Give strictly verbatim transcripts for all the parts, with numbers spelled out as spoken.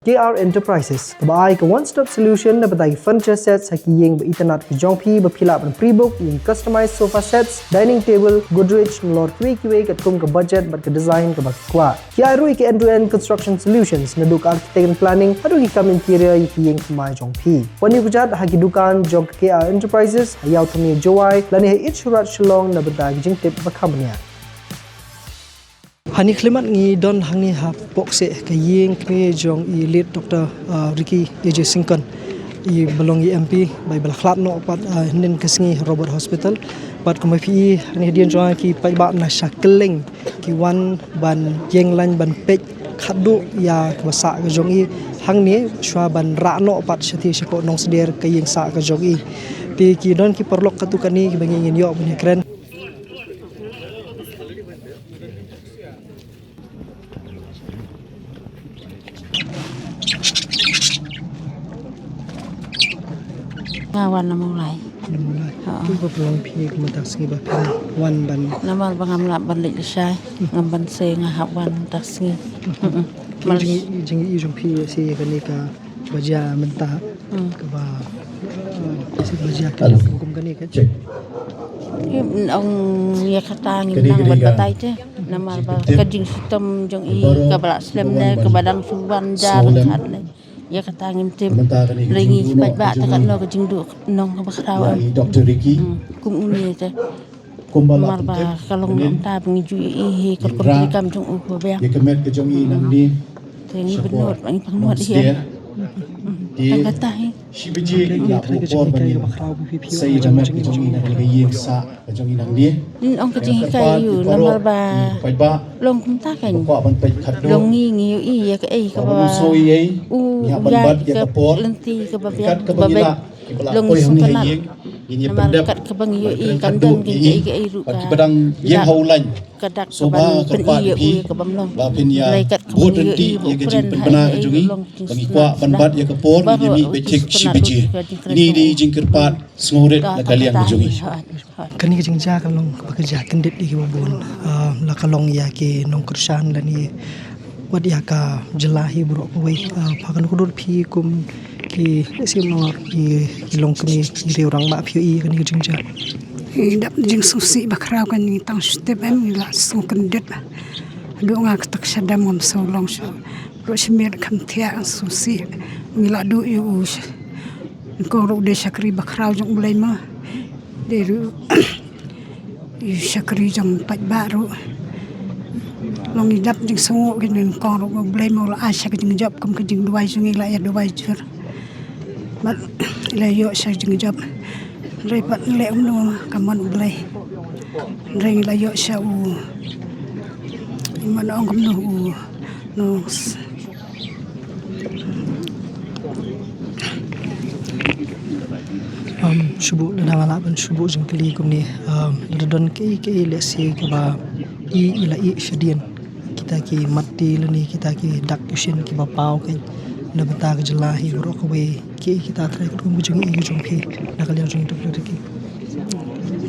K R Enterprises, kaba ai ka one-stop solution na bynta ki furniture sets ha ki ïing ba itynnad ki jong phi, ba phi lah ban pre-book ïa ki customized sofa sets, dining table, Godrej, nalor kiwei kiwei katkum ka budget bad ka design kaba phi kwah. Ki ai ruh ïa ki end-to-end construction solutions, naduh ka architect and planning haduh ki kam interior ïa ki ïing thymmai jong phi. Wan ïakajia ha ki dukan jong ka K R Enterprises ha Ïawthyrni Jowai lane ha East Shorat Shillong na bynta ki jingtip ba kham bniah. Hangne khyllipmat ngi don hangne hapoh seh ka ïing kmie jong i late Doctor, ah, Ricky A J Syngkon, i ba long i M P ba i ba la khlad noh pat, ah, hynnin ka sngi ha Robert Hospital. Bad kumba phi i hangne hadien jong nga ki paidbah na sha kylleng ki wan ban ïeng lain ban peit khatduh ïa kaba sah ka jong i hangne shuwa ban rah noh pat shatei shapoh nongsder ka ïing sah ka jong i. Te ki don ki paralok katto katne kiba ngi ngin ïoh ban ïakren. Nga wan na Mawlai. Na Mawlai. Ha. Kumba pynlong phi kumta ka sngi ba phi wan ban. Namar ba ngam lah ban leit lashai. Ngam ban sei nga hap wan mynta ka sngi. Mm-mm. Ki jing, jing i jong phi ïa shi kane ka ba jia mynta. Hmm. Kaba, eh, shi ba jia ka kum kane ka. Check. Ong ïa kata ngim nang ban batai te. Namar ba ka jingshitom jong i kaba la slem ne kaba dang shu wan ja ban chat ne. Ïa kata ngim tip. Lei ngi paidbah te katno ka jingduh nong kaba khraw. Ïa i Doctor Ricky. Hmm. Kum une te. Kumba la tip. Namar ba ka long mynta ba ngi ju ïohi ka kam jong u kaba biang. Ïa ka met ka jong i nangne. Te ngi bynnud ba ngi pynmut hi. Tang kata hi. Shi baje ki la buh por ban ïa. Sa ïa ka met ka jong i nangne, ka ïing sah ka jong i nangne. Ong ka jinghikai ïa u namar ba long kumta kan. Long ngi ngi ïohi ïa kaei kaba u ïa ka lynti kaba biang kaba beit. Long ngi sngewtynnat. Namar kat kaba ngi ïohi kam don kaei kaei ruh ka dak, ka dak kaban pyni ïa u ïa ka bym long. Hynrei kat kaba ngi ïohi ba u kren ha ïa ka long ka jingkwah ban bat ïa ka por. Baroh u sngewtynnat lut ka jingkren. Ini dei jingkyrpad sngewrit na ka liang ka jong i. Kane ka jingjia ka long kaba ka jia kyndit ïa kiba bun. Ah, la ka long ïa ki nongkyrshan lane wat ïa ka jylla hi baroh kawei. Ah, pha kano kano phi kum ki lehse nongor ki, ki longkmie ki riew rangbah phi ïohi kane ka jingjia. Ngi dap jingsngewsih ba khraw kan ngi tang shu tip em ngi la sngew kyndit. Haduh nga kata ka shadem ngam sngewlong shuh. Ruh shi miet kham thiah sngewsih. Ngi la duh ïa u. Nyngkong ruh u dei shakri ba khraw jong U Blei ma. Dei ruh ïa u shakri jong paidbah ruh. Long i dap jingsngew ki nyngkong ruh ba U Blei ma u la ai sha ka jingjop kum ka jingduwai jong ngi la ïa duwai jur. Bad la ïoh sha ka jingjop. Hynrei pat leh kumno ka mon U Blei. Hynrei ngi la ïoh sha u. Mon ong kumno u. No. Um, shu buh lada nga lah ban shu buh jingkylli kumne, um, lada don kiei kiei lehse kiba i, i la i shadien. Kita ki mat ti lane kita ki dak ki shin kiba paw kein na bynta ka jylla hi baroh kawei. Kiei kita trai katkum ka jingi ka jong phi na ka liang jong i Doctor Ricky.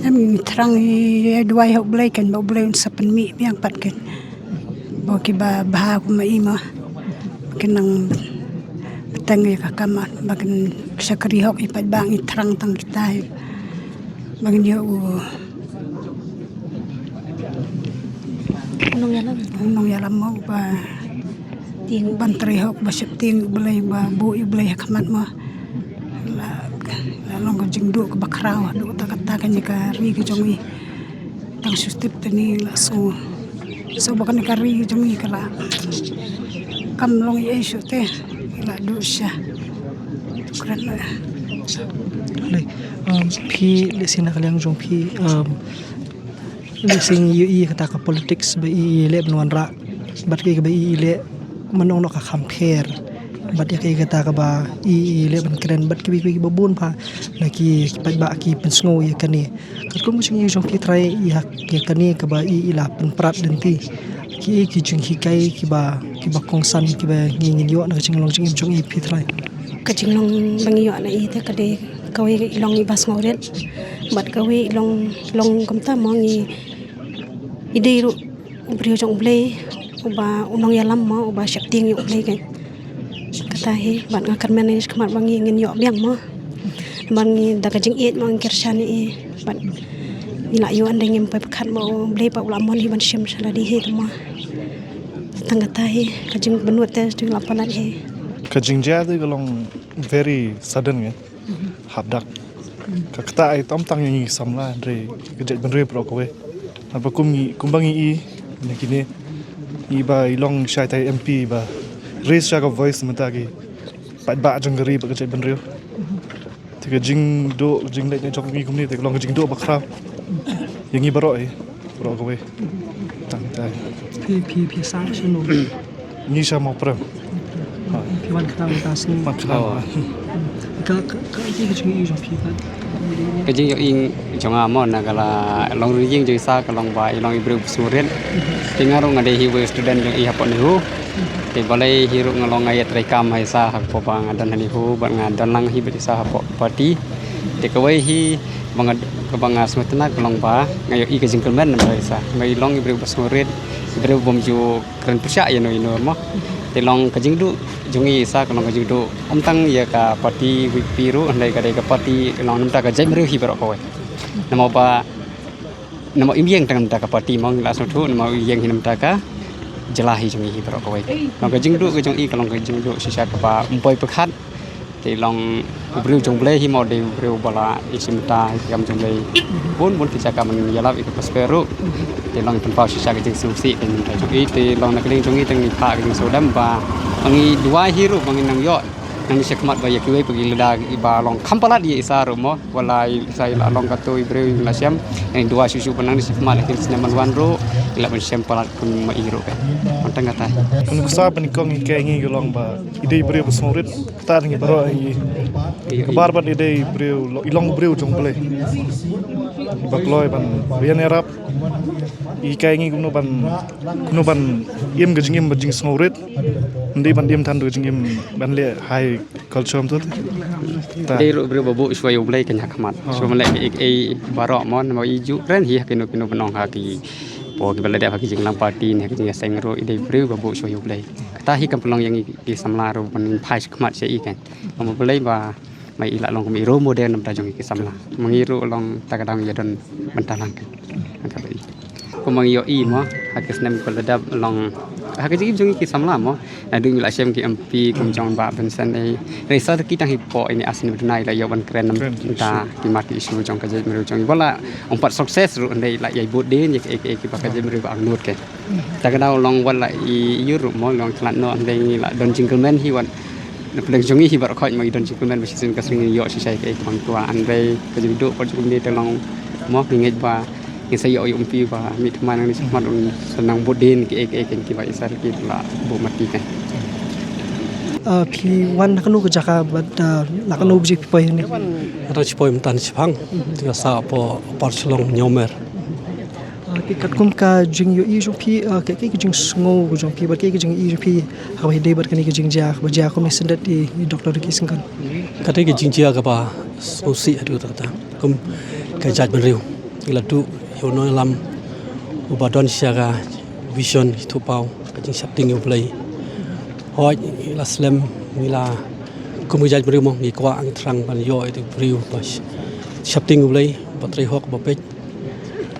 Em thrang ïa duwai ha U Blei kan ba U Blei un sa pynmih biang pat kan. Ba kiba bha kum i ma kin nang bteng ïa ka kam ba kin shakri hok ïa paidbah ngi thrang tang kita ïa ba ngin ïoh u nongïalam, u nongïalam mo ba tieng ban trei hok ba sheptieng ïa U Blei ba buh ïa U Blei ha khmat mo. La, la long ka jingduh kaba khraw haduh katta katta kane ka ri ka jong ngi. Tang shu tip te ngi la sngew. Sngew ba kane ka ri ka jong ngi ka la kam long ei ei shuh te. Ngi la duh sha. Kren la. Lei, um, phi lehse na ka liang jong phi, um, lehse ngi ïohi kata ka politics ba i, i leh ban wanrah bad kaei kaba i, i leh, mano mano ka kham pher bad ïa kaei kata kaba i, i leh ban kren bad kiwei kiwei kiba bun bha na ki, ki paidbah ki pynsngew ïa kane. Katkum ka jingïohi jong phi trai ïa, ïa kane kaba i, i la pynprat lynti, kiei ki jinghikai kiba, kiba kongsan kiba ngi, ngin ïoh na ka jinglong jingim jong i phi trai? Ka jinglong ba ngi ïoh na i te ka dei kawei i long iba sngewrit bad kawei i long, long kumta mo ngi, i dei ruh u briew jong U Blei uba u nongïalam mo uba sheptieng ïa U Blei kan. Kata hi, bad nga kyrmen ïa ka khmat ba ngi ngin ïoh biang mo. Namar ngi da ka jingïeit mo ngi kyrshan ïa i. Bad ngi la ïoh ynda ngim poi pyrkhat mo, U Blei pat u la mon hi ban shim sha lade hi te mo. Tang kata hi, ka jingbynnud te jing la palat hi. Ka jingjia te ka long very sudden ngi. Hap dak. Ka kata ai tam tang ïa ngi samla hynrei ka jaitbynriew baroh kawei. Namar ba kum ngi, kumba ngi i, na kine, i ba i long shai tai M P ba raise sha ka voice mynta ki paidbah jong ka ri bad ka jaitbynriew. Te ka jingduh, ka jingleh jong ngi kumne, te ka long ka jingduh ba khraw. Ïa ngi baroh hi, baroh kawei. Tang tai. Phi, phi, phi sah sha no? Ngi sha Mawprem. Phi wan khnang mynta sngi. Wan khnang. Oh. Ka, ka, ka, ka, ka jingïohi jong phi ka. Ka jingïohi jong nga mo na ka la long ri jing jong i sa ka long ba i long i briew ba sngewrit. Te nga ruh nga dei hi uwei u student jong i hapoh NEHU. Te balei hi ruh nga long nga ïatrei kam ha i sa hapoh ba nga don ha NEHU bad nga don lang hi bad i sa hapoh party. Te kawei hi ba nga, kaba nga sngewtynnat ka long ba nga ïohi ka jingkyrmen namar i sa. Nga i long i briew ba sngewrit, i briew bym ju kren pyrshah ïano ïano mo. Te long ka jingduh jong i sa ka long ka jingduh ym tang ïa ka party VPP ruh, hynrei ka dei ka party long namar ka jaitbynriew hi baroh kawei. Namar ba, namar im ïeng tang namar ka party mo ngi la sngewthuh, namar im ïeng hi namar ka jylla hi jong i hi baroh kawei. Long ka jingduh ka jong i ka long ka jingduh shisha kaba ym poi pyrkhat. Te long u briew jong U Blei hi mo, dei u briew ba la i shim bynta ïa ka kam jong U Blei. Bun bun ki jaka ban ïalap ïa ka prosper ruh. Te long i pynpaw shisha ka jingsngewsih ka jong i, te long na ka liang jong i te ngi phah ka jingsngewdem ba ngi duwai hi ruh ba ngin nang ïoh nangne shakhmat ba ïa kiwei pat ki lada i ba long kham palat ïa i sa ruh mo, wat la i sa i la long katto i briew i la shem. Ngi duwai shuh shuh ba nangne shakhmat ha ki snem ban wan ruh i lah ban shem palat kum ma i ruh. Tang kata. Ka nuksa ba nyngkong i kei ngi ka long ba i dei i briew ba sngewrit. Kata ngi baroh i, i kbar bad i dei i briew, i long briew jong U Blei. Ba kloi ban ïaid ïarap. I kei ngi kumno ban, kumno ban im ka jingim ba jingsngewrit. Ym dei ban im than da ka jingim ban leh high culture mo. Te dei ruh briew ba buh shuwa ïa U Blei ka ñiah khmat. Oh. Shuwa ban leh kiei kiei baroh mo, namar i ju kren hi ha kino kino ban ong ha ki, po ki ba la dep ha ki jingïalang party ne ha ki jingïaseng ruh i dei briew ba buh shuwa ïa U Blei. Kata hi kam pynlong ïa ngi ki samla ruh ban phai shakhmat sha i kan. Namar balei ba ma i la long kum i role model namar jong ki samla. Ma ngi ruh long ta ka daw ïa don bynta lang kan. Ka ba i. Kum ma ngi ïohi mo ha ki snem ba la dep long ha ka jingim jong ki samla mo. Naduh ngi la shem ki M P kum jong Bah Vincent ei. Hynrei sa ki tang hi po ini as ni bynta i la ïoh ban kren namar ki mat ki issue jong ka jaitbynriew jong i. Ba la ong pat success ruh hynrei la ïai bud din ïa ki, ki, ki ba ka jaitbynriew ba angnud ke. Ta ka daw long wat la i ïoh ruh mo long khlad noh hynrei ngi la don jingkyrmen hi wat na pdeng jong ngi hi baroh khoit mo i don jingkyrmen ba shisien ka sngi ïoh shisha kaei kaba ngi kwah hynrei ka jingduh pat jong ngi te long mo ngi ngeit ba ngin sa ïoh ïoh umpi ba mih thymmai nangne shakhmat un sa nang bud din kiei kiei kiba i sa ki la buh mati kan. Ah, phi wan na kano ka jaka bad, ah, na kano biji phi poi ne? Nga dang shu poi mynta shipang. Te nga sah hapoh Upper Shillong Ñiawmer. Ah, te katkum ka jingïohi jong phi, ah, kaei kaei ka jingsngew jong phi bad kaei ka jingïohi jong phi haba ïadei bad kane ka jingjia kaba jia kum ne syndet i, i Doctor Ricky Syngkon. Kata ka jingjia kaba sngewsih haduh katta katta. Kum ka jaitbynriew ngi la duh ïa u nongïalam uba don shisha ka vision, i thupau, ka jingsheptieng ïa U Blei. Hooid ngi la slem, ngi la kum ka jaitbynriew mo ngi kwah ngi thrang ban ïoh ïa u briew ba sh-, sheptieng ïa U Blei, ba trei hok ba peit.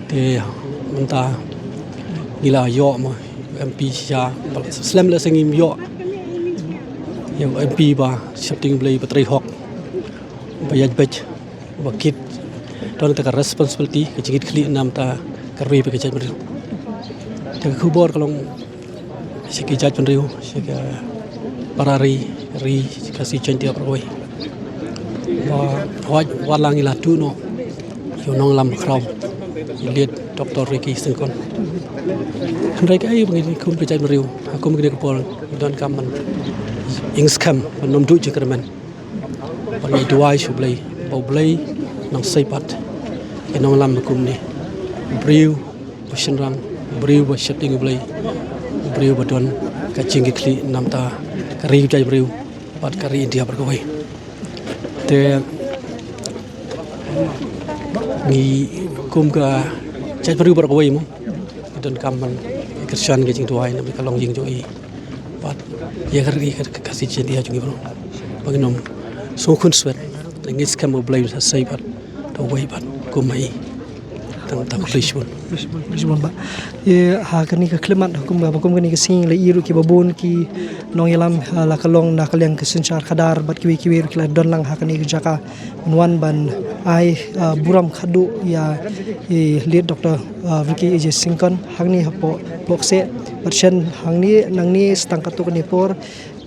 Te mynta ngi la ïoh mo M P shisha, ba la slem la sngim ïoh ïa u M P ba sheptieng Blei ba trei hok, ba ïaid beit, ba kit. Don kata ka responsibility, ka jingkit khlieh namar ka ri bad ka jaitbynriew. Te ka khubor ka long sha ki jaitbynriew, sha ka para ri, ri Khasi Jaiñtia baroh kawei. Ba hooid wat la ngi la duh noh ïa u nongïalam bakhraw, i late Doctor Ricky Syngkon. Hynrei kaei ba ngi kum ka jaitbynriew ha kum kine ki por ngi donkam ban ïeng skhem ban ym duh jingkyrmen. Bad ngi duwai sha U Blei ba U Blei nang sei pat ïa u nongïalam ba kumne. U briew ba shynrang, u briew ba sheptieng U Blei, u briew ba don ka jingkitkhlieh namar ka ri ka jaitbynriew bad ka ri India baroh kawei. Te ngi kum ka jaitbynriew baroh kawei mo ngi donkam ban kyrshan ka jingduwai namar ka long ïing jong i. Pat ïa ka ri ka Khasi Jaintia jong ngi baroh ba ngin ym sngewkhunswet. Ngi skhem ba U Blei un sa sei pat, to wei pat kum ma i. Tang ta khublei shibun. Khublei shibun, khublei shibun bah. Ïa ha kane ka khyllipmat, ha kum ba kum kane ka sngi la ïohi ruh kiba bun ki nongïalam, ha, la ka long na ka liang ka synshar khadar bad kiwei kiwei ruh ki la don lang ha kane ka jaka ban wan ban ai, ah, burom khadduh ïa i late Doctor, ah, Ricky A J Syngkon hangne hapoh Plokseh. Bad shen hangne, nangne sa tang katto katne por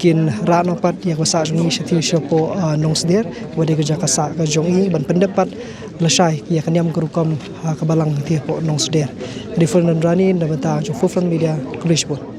kin rah noh pat ïa ka sah jong i shatei shapoh, ah, Nongsder, kaba dei ka jaka sah ka jong i, ban pyndep pat lashai ïa ka niam ka rukom ha ka balang tei hapoh Nongsder. Ka dei Ferdinand Rani na ka bynta jong Forefront Media, khublei shibun.